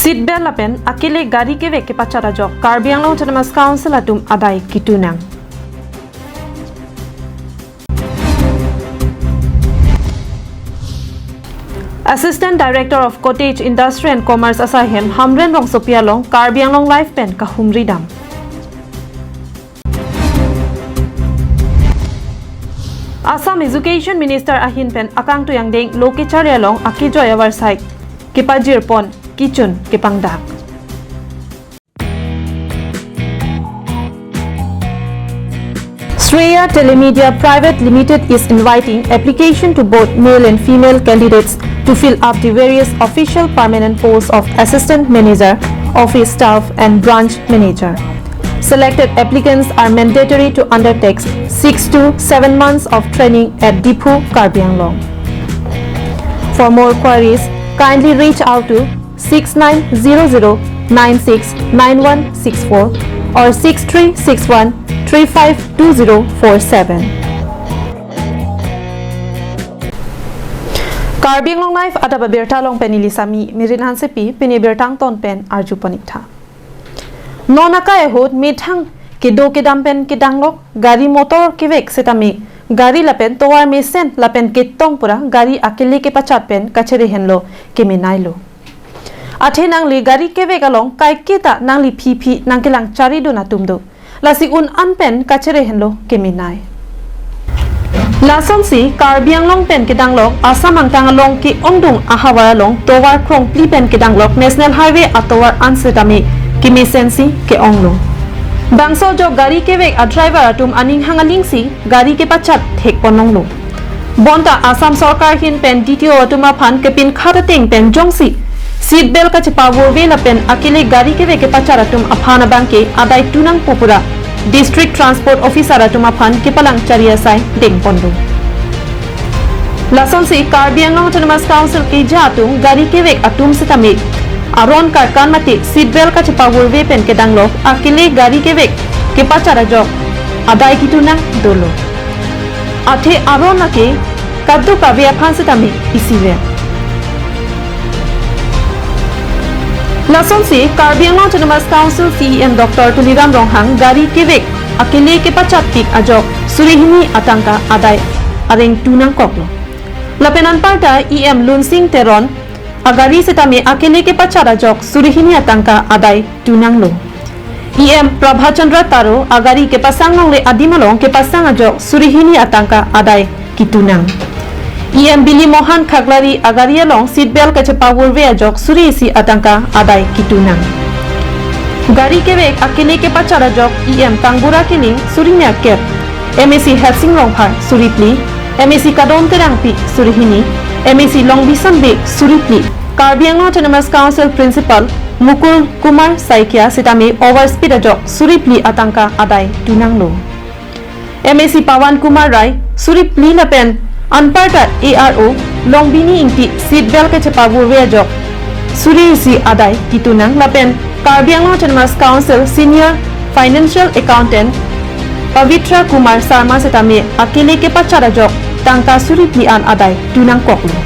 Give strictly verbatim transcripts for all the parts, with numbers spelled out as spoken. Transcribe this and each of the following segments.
Seat belt lapen akele gari kevek kepachat ajok Karbi Anglong Autonomous Council atum adai kitunang. Assistant Director of Cottage Industry and Commerce asaihem Hamren Rongsopi along Karbi Anglong Live pen kahumri dam. Assam Education Minister ahin pen akangtui angdeng lo kecharli along akejoi avarsai kepajirpon kechun kepangdak. Shreya Telemedia Private Limited is inviting application to both male and female candidates to fill up the various official permanent posts of Assistant Manager, Office Staff and Branch Manager. Selected applicants are mandatory to undertake six to seven months of training at Diphu, Karbi Anglong. For more queries, kindly reach out to six nine zero zero nine six nine one six four or six three six one three five two zero four seven. Karbi Anglong Live adap abirta along pen neli Sami Mirin Hansepi, pini birta angton pen arjupon ik tha. Non akai ahut methang kedo kedam pen kedanglok gari motor kevek setame gari lapen tovar mesen lapen ketong pura gari akele kepachat pen kachere henlo kemenailo. Athe nangli gari kevek along kaiketa nangli phiphi nangkelang charidun atum do. Lasi un an pen kachere henlo kemenai. Lasonsi Karbi Anglong pen kedanglok Assam angtang along ke-ongdung ahavar along tovar krongphli pen kedanglok National Highway atovar an setame kemesensi ke-onglo. Bangso ajok gari kevek a-driver atum aning hang alingsi gari kepachat thekpon longlo. Bonta Assam Sorkar ahin pen D T O atum aphan kepinkhat ateng pen jongsi seat belt kachepavurve lapen akele gari kevek kepachat atum aphan abangke adai tunangpo pura District Transport Officer atum aphan kepalang chari asai dengponlo. Lasonsi Karbi Anglong Autonomous Council keja atum gari kevek atum setame aron karkan mate seat belt kachepavurve pen kedanglok akele gari kevek kepachat ajok adai kitunang dolo. Athe aron lake kadokave aphan setame isivet. Lasonsi Karbi Anglong Autonomous Council C E M Doctor Tuliram Ronghang gari kevek akele kepachat tik ajok suri hini atangka adai areng tunangkoklo. Lapen anparta E M Lunsing Teron agari setame akele kepachat ajok suri hini atangka adai tunanglo. E M Prabhat Chandra Taro agari kepasang longle adim along kepasang ajok suri hini atangka adai kitunang. E M Bili Mohan Khaklari agari along seat belt kachepavurve ajok suri isi atangka adai kitunang. Gari kevek akele kepachat ajok E M Kangbura Killing suri hini akep, M A C Hepsing Rongphar suri phli, M A C Kadom Terangpi suri hini, M A C Longbison Bey suri phli, Karbi Anglong Autonomous Council Principal Mukul Kumar Saikia setame overspeed ajok suri phli atangka adai tunanglo. M A C Pawan Kumar Rai suri phli lapen anparta A R O Longbini Ingti seat belt kachepavurve ajok suri isi adai kitunang lapen Karbi Anglong Autonomous Council Senior Financial Accountant Pavitra Kumar Sarma setame akele kepachat ajok tangka suri phli an adai tunangkoklo.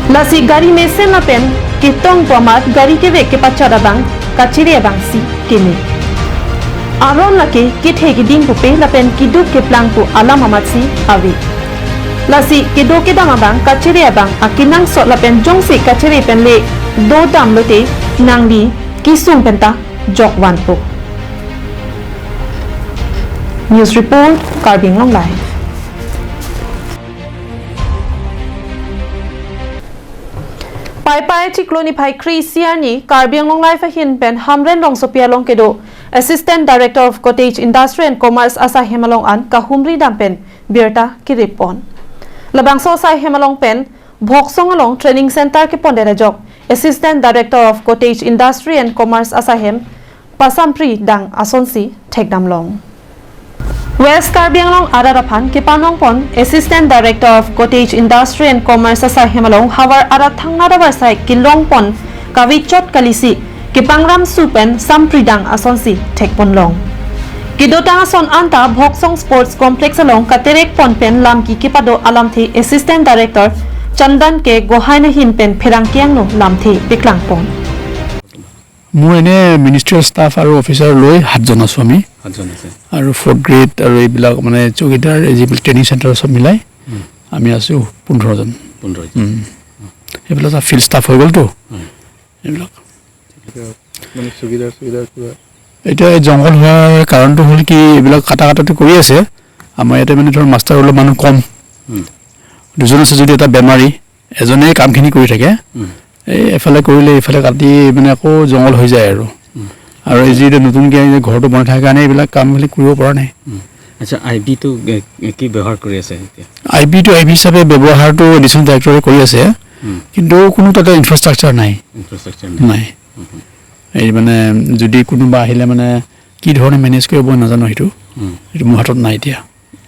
Lasi gari mesen lapen ketong pu amat gari kevek kepachat abang kachere abangsi keme. Aron lake kethe keding pupe lapen keduk keplang pu alam amatsi ave. Lasi kedo kedam abang kachere abang akenangsot lapen jongsi kachere pen le dodam lote nangli kesung penta jok vanpo. News report, Karbi Anglong Live. Paipai chiklo niphai kre-isi arni Karbi Anglong Live ahin pen Hamren Rongsopi along kedo Assistant Director of Cottage Industry and Commerce asaihem along an kahumri dam pen birta kirip pon. Labangso asaihem along pen Bhoksong along training center kepondet ajok Assistant Director of Cottage Industry and Commerce asaihem pasampri dang asonsi thekdam long. West Karbi Anglong arat aphan kepanong pon Assistant Director of Cottage Industry and Commerce asaihem along havar arat thangnat avarsai kelong pon kave chot kalisi kepangram su pen sampri dang asonsi thekpon long. Kedotang ason anta Bhoksong Sports Complex along katerek pon pen lamki kepado alamthe Assistant Director Chandan K Gohain ahin pen pherangke angno lamthe peklangpon. মোৰ এনে ministerial staff আৰু অফিচাৰ লৈ সাতজন আছোঁ আমি। সাতজন আছে। আৰু ফ'ৰ্থ গ্ৰেড আৰু এইবিলাক মানে চৌকিদাৰ, এই যিবিলাক ট্ৰেইনিং চেণ্টাৰ চব মিলাই উম। আমি আছোঁ পোন্ধৰজন। পোন্ধৰজন। উম। সেইবিলাক চব ফিল্ড ষ্টাফ হৈ গ'লতো। হয়। এইবিলাক। এতিয়া মানে চকীদাৰ, চকীদাৰ কিবা? এতিয়া এই জংঘল হোৱাৰ কাৰণটো হ'ল কি, এইবিলাক কাটা কাটাটো কৰি আছে। আমাৰ ইয়াতে মানে ধৰ মাষ্টাৰ ৰোলৰ মানুহ কম। উম। দুজন আছে যদি এটা বেমাৰী, এজনে কামখিনি কৰি থাকে। উম। এই এফালে কৰিলে এইফালে কাটি মানে আকৌ জংঘল হৈ যায় আৰু। উম। আৰু এই যি এতিয়া নতুনকৈ এই ঘৰটো বনাই থকাৰ কাৰণে এইবিলাক কামবিলাক কৰিব পৰা নাই। উম। আচ্ছা, আই বিটো, এ, এ, কি ব্যৱহাৰ কৰি আছে এতিয়া? আই বিটো আই বি হিচাপে ব্যৱহাৰটো এডিশ্যনেল ডাইৰেক্টৰে কৰি আছে, উম। কিন্তু কোনো তাতে ইনফ্ৰাষ্ট্ৰাকচাৰ নাই। ইনফ্ৰাষ্ট্ৰাকচাৰ নাই। নাই। উম, হুম। এই মানে যদি কোনোবা আহিলে মানে কি ধৰণে মেনেজ কৰিব নাজানো সেইটো। উম। সেইটো মোৰ হাতত নাই এতিয়া।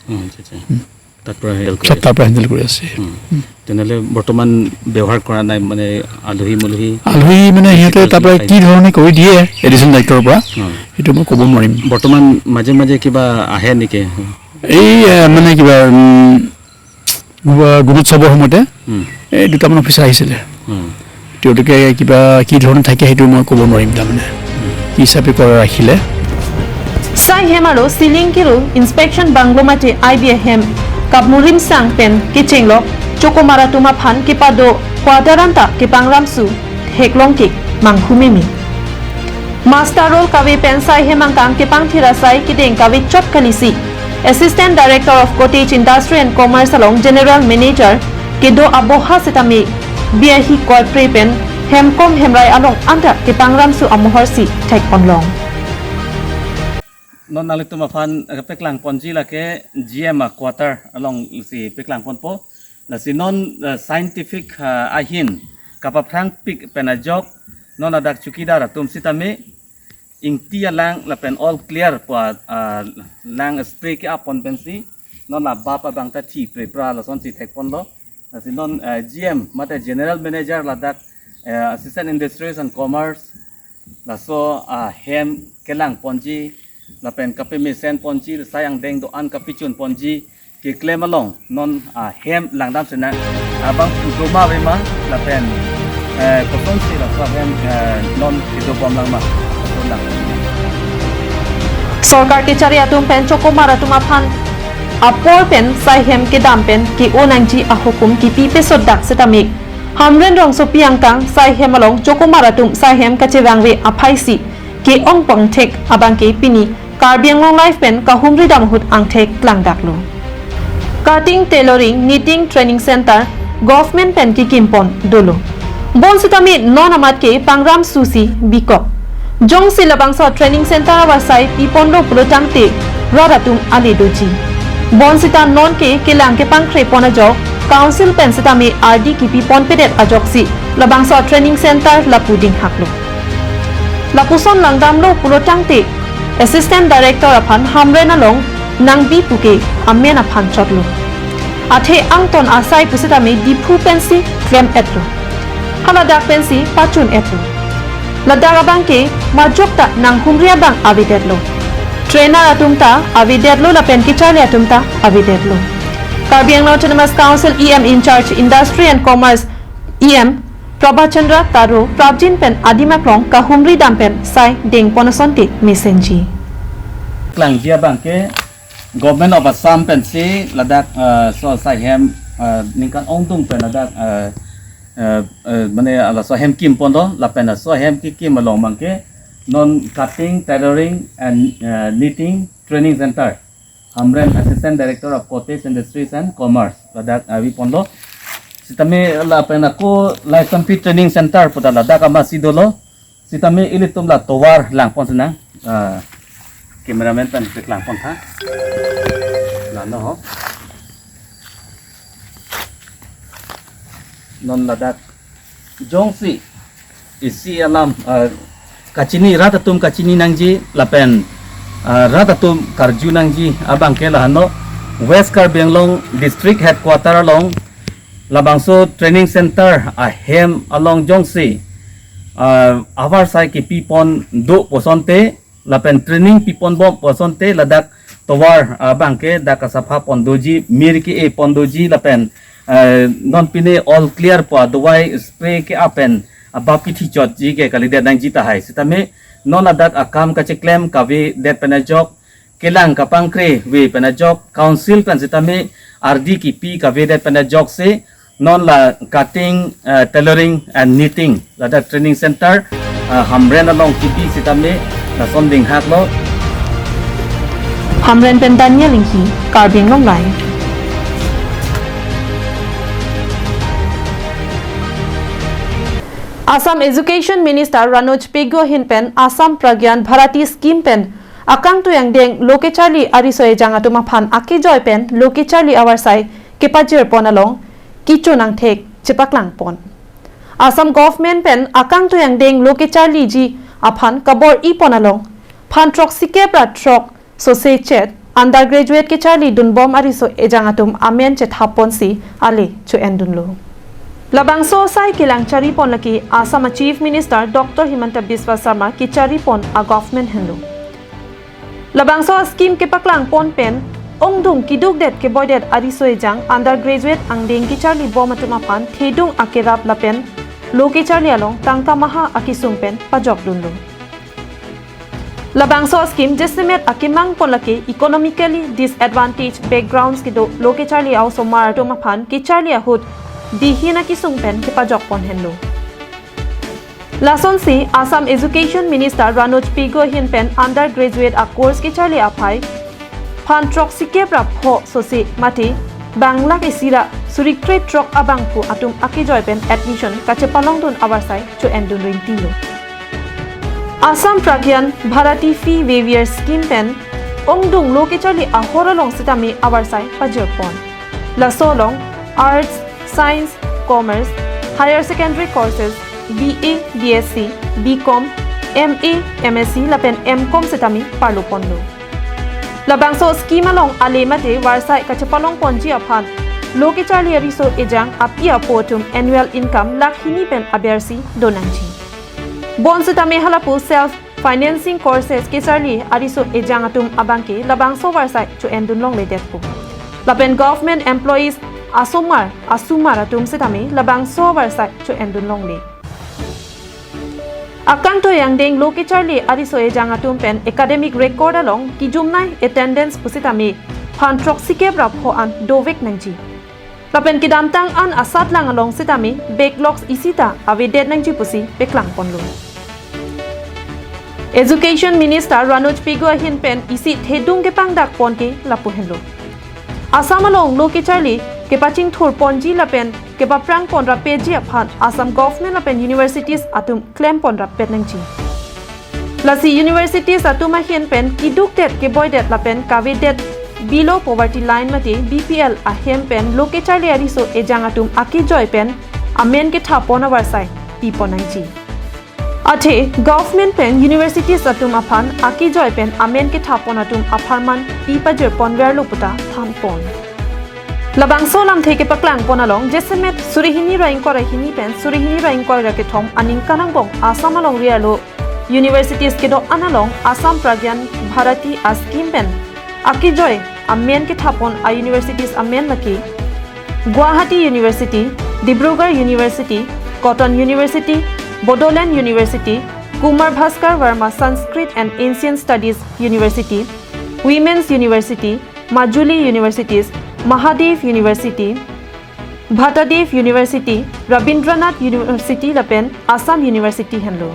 অ, আচ্ছা, আচ্ছা। উম। তাৰ পৰা হেণ্ডেল চব কৰি তাৰ আছে। পৰা হেণ্ডেল কৰি আছে। উম। উম। তেনেহ'লে বৰ্তমান ব্যৱহাৰ কৰা নাই, মানে আলহী মলহী? আলহী মানে সিহঁতে তাৰ পৰা কি ধৰণে কৰি দিয়ে এডিশ্যনেল ডাইৰেক্টৰৰ পৰা, অ। সেইটো মই ক'ব নোৱাৰিম। বৰ্তমান মাজে মাজে কিবা আহে নেকি? এই, এ, মানে কিবা, উম, গুণোৎসৱৰ সময়তে উম। এই দুটামান অফিচাৰ আহিছিলে। উম। তেওঁলোকে কিবা কি ধৰণে থাকে সেইটো মই ক'ব নোৱাৰিম তাৰমানে। উম। কি হিচাপে কৰে ৰাখিলে। Sai hem aro ceiling kero inspection bungalow mate I B hem kapmurim sang pen kechenglok Chokomar atum aphan kepado quarter anta kepangram su theklong ke manghumeme. Master roll kave pen sai hem angkang kepangthir asai kedeng kave chot kalisi Assistant Director of Cottage Industry and Commerce along General Manager kedo aboha setame biahi korpre pen hemkom hemrai along anta kepangram su amohor si thekponlong. Non nanglitum aphan, eh, peklangponji lake G M a quarter along si peklangponpo. Lasi non, eh, scientific, eh, ahin kapaphrangpik pen ajok non ladak chukidar atum sitame ingti alang lapen all clear pu, ah, lang spray ke-appon pensi non la bap abang ta thi prepra lasonsi thekponlo. Lasi non, eh, G M mate General Manager ladak, eh, Assistant Industries and Commerce laso ahem kelangponji lapen kapemesenponji, sai angdeng do-an kapechunponji keklem along non ahem langdam senang abang doma avema lapen, eh, kosonsi laso ahem, eh, non kedobom langma, laso lang. Sorkar kechari atum pen Chokomar atum aphan apor pen sai hem kedam pen ke-o nangji ahukum kipi pesot dak setame Hamren rongsopi angkang sai hem along Chokomar atum sai hem kachevangve aphaisi ke-ongpon thek abang ke pini Karbi Anglong Live pen kahumri dam ahut angthek klangdaklo. Cutting, tailoring, knitting training center government pen kekimpon dolo. Bonsitame non amat ke pangram susi bikok. Jongsi labangso training center avarsai piponlo pulotangte rat atum ale doji. Bonsita non ke kelang kepangkhrepon ajok council pen sitame ardi kipiponpedet ajoksi labangso training center lapu dinghaklo. Lapuson langdamlo pulotangte Assistant Director aphan Hamren along nangbi puke amen aphan chotlo. Athe angton asai pusitame Diphu pensi klem-etlo. Haladak pensi pachun-etlo. Ladak abang ke majok ta nanghumri abang avedetlo. Trainer atum ta avedetlo lapen kecharli atum ta avedetlo. Karbi Anglong Autonomous Council E M in charge Industry and Commerce E M Prabhat Chandra Taro prapjin pen adim aklong kahumri dam pen sai dengpon asonte mesenji. Klangji abang ke Government of Assam pensi ladak, eh, so sai hem, eh, ningkan ongdung pen ladak, eh, eh, eh, mane laso ahem kimponlo lapen laso ahem kekim along abang ke non cutting, tailoring and, eh, knitting training center Hamren, Assistant Director of Cottage Industries and Commerce, ladak avi ponlo. Sitame lapen ako Laisonpi Training Center puta ladak amatsi dolo. Sitame ilitum la tovar langpon senang. Ah, cameraman pen peklangpon tha. Lano ho. Non ladak jongsi isi alam, ah, kachini, rat atum kachini nangji lapen, ah, rat atum karju nangji abang ke lahano West Karbi Anglong District Headquarter along labangso training center ahem along jongsi, ah, avarsai kepipon do pu asonte lapen training piponbom pu asonte ladak tovar, ah, abang ke dak kasapha pon doji, mir ke-e pon doji lapen Eh, non pine all clear pu adawai spray ke-ap pen abap kithi chotji ke kalidet nangji tahai. Sitame non adak akam kacheklem kavedet pen ajok, kelang kapangkre ve pen ajok, council pen sitame ardi kipi kavedet pen ajok si non la cutting, eh, tailoring and knitting ladak training center, eh, Hamren along kipi sitame lason dinghaklo. Hamren pen Daniel Inghi, Karbi Anglong Live. Assam Education Minister Ranoj Pegu ahin pen Assam Pragyan Bharati Scheme pen akangtui angdeng lo kecharli ariso ejang atum aphan akejoi pen lo kecharli avarsai kepajirpon along kichun angthek chepaklangpon. Assam government pen akangtui angdeng lo kecharliji aphan kabor-ipon along phan throksikep ra throk sose chet undergraduate kecharli dunbom ariso ejang atum amen chethaponsi ale cho-endunlo. Labangso asai kelang charipon lake Assam a Chief Minister Doctor Himanta Biswa Sarma kecharipon a government henlo. Labangso a scheme kepaklangpon pen ongdung kidukdet keboidet ariso ejang undergraduate angdeng kecharlibom atum aphan thedung akerap lapen lo kecharli along tangka maha akesung pen pajokdunlo. Labangso a scheme jasemet akemangpon lake economically disadvantaged backgrounds kedo lo kecharli a-osomar atum aphan kecharli ahut dihin akesung pen kepajokpon henlo. Lasonsi Assam Education Minister Ranoj Pegu ahin pen undergraduate a course kecharli aphai phan throksikep ra pho sose mate bang lakh isi ra suri krethrok abangphu atum akejoi pen admission kachepalongdun avarsai cho-endun ringtilo. Assam Pragyan Bharati Fee Waiver Scheme pen ongdung lo kecharli ahor along sitame avarsai pajirpon. Laso along Arts, Science, Commerce, Higher Secondary Courses, B A, B S C, B Com, M A, M S C lapen M Com sitame parloponlo. Labangso scheme along ale mate varsai kachepalongponji aphan lo kecharli ariso ejang api apo atum annual income lakh hini pen abersi donangji. Bonsitame halapu self financing courses kecharli ariso ejang atum abangke labangso varsai cho-endun longledetpo. Lapen government employees asomar asumar atum sitame labangso varsai cho-endun longle. Akangtui angdeng lo kecharli ariso ejang atum pen academic record along kijumnai attendance pusitame phan throksikep ra pho an dovek nangji. Lapen kedamtang an asatlang along sitame backlogs isita avedet nangji pusi peklangponlo. Education Minister Ranoj Pegu ahin pen isi thedung kepangdakpon ke lapu henlo. Assam along lo kecharli kepachingthurponji lapen kepaprangpon rapji aphan Assam government lapen universities atum klempon rappet nangji. Lasi universities atum ahin pen kidukdet keboidet lapen kavedet below poverty line mate B P L ahem pen lo kecharli ariso ejang atum akejoi pen amen kethapon avarsai pipon nangji. Athe government pen universities atum aphan akejoi pen amen kethapon atum apharman pi pajirpon verlo puta thanpon. Labangso lamthe kepaklangpon along jasemet suri hini ra ingkoi ra hini pen suri hini ra ingkoi ra kethom aningkan angbong Assam along rialo universities kedo-an along Assam Pragyan Bharati a scheme pen akejoi amen kethapon a universities amen lake Guwahati University, Dibrugarh University, Cotton University, Bodoland University, Kumar Bhaskar Verma Sanskrit and Ancient Studies University, Women's University, Majuli Universities, Mahadev University, Bhatadev University, Rabindranath University lapen Assam University henlo.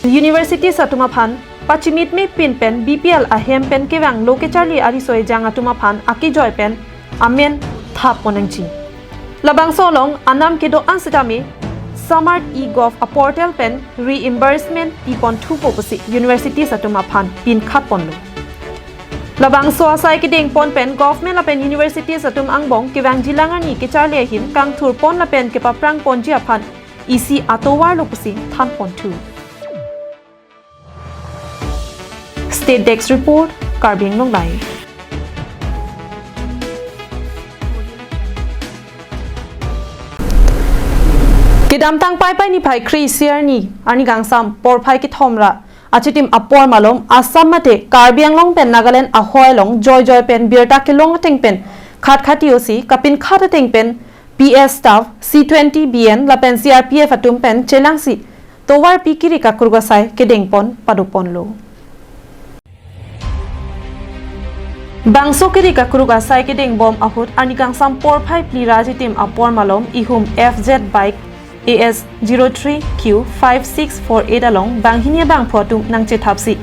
Universities atum aphan pachimitme pin pen B P L ahem pen kevang lo kecharli ariso ejang atum aphan akejoi pen amen thapon nangji. Labangso along anam kedo-an sitame Samarth e-Gov a portal pen reimbursement pipon thupo pusi universities atum aphan pinkhatponlo. Labangso asai kedengpon pen government lapen universities atum angbong kevangji lang arni kecharli ahin kangthurpon lapen kepaprangponji aphan isi atovarlo pusi thanponthu. State Desk Report, Karbi Anglong Live. Kedamtang Paipai niphai kre-isi arni, arni kangsam porphai kethom ra achitim apor malom Assam mate Karbi Anglong pen Nagaland ahoi along joijoi pen birta kelong ateng pen khatkhati osi kapinkhat ateng pen P S staff, C twenty B N lapen C R P F atum pen chelangsi tovarpi kiri kakruk asai kedengpon padoponlo. Bangso kiri kakruk asai kedengbom ahut arnikangsam porphai phli ra achitim apor malom ihum F Z bike A S zero three Q five six four eight along banghini abangphu atum nangchethapsi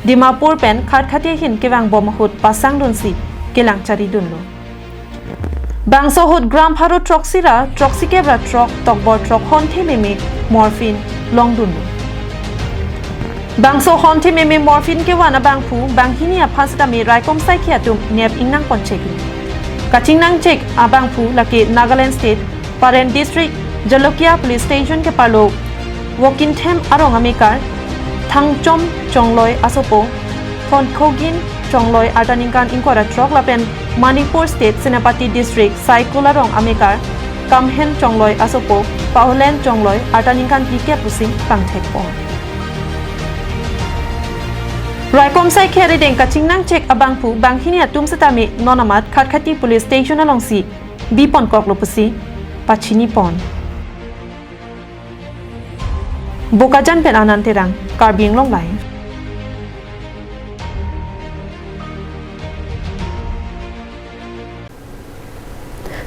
Dimapur pen khatkhati ahin kevangbom ahut pasangdunsi kelang charidunlo. Bangso ahut gram pharo throksi ra throksi kep ra throk tokbor throk honthe meme morphine longdunlo. Bangso honthe meme morphine kevan abangphu banghini aphan setame raikom saikhi atum nep ingnangponcheklo. Kachingnangchek abangphu lake Nagaland State, Paren District, Jalokia Police Station keparlo Wokinthem arong amekar, Thangchom Chongloi asopo, Thonkhogin Chongloi arta ningkan ingkoi ra throk lapen Manipur State, Senapati District, Saikul arong amekar, Kamhen Chongloi asopo, Paholen Chongloi arta ningkan phlikep pusi pangthekpon. Raikom saikhi arideng kachingnangchek abangphu banghini atum setame non amat khatkhati police station alongsi biponkoklo pusi pachinipon. Bokajan pen Anand Terang, Karbi Anglong Live.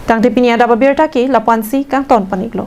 Tangte pini adap abirta ke lapu-ansi kangton pon-iklo.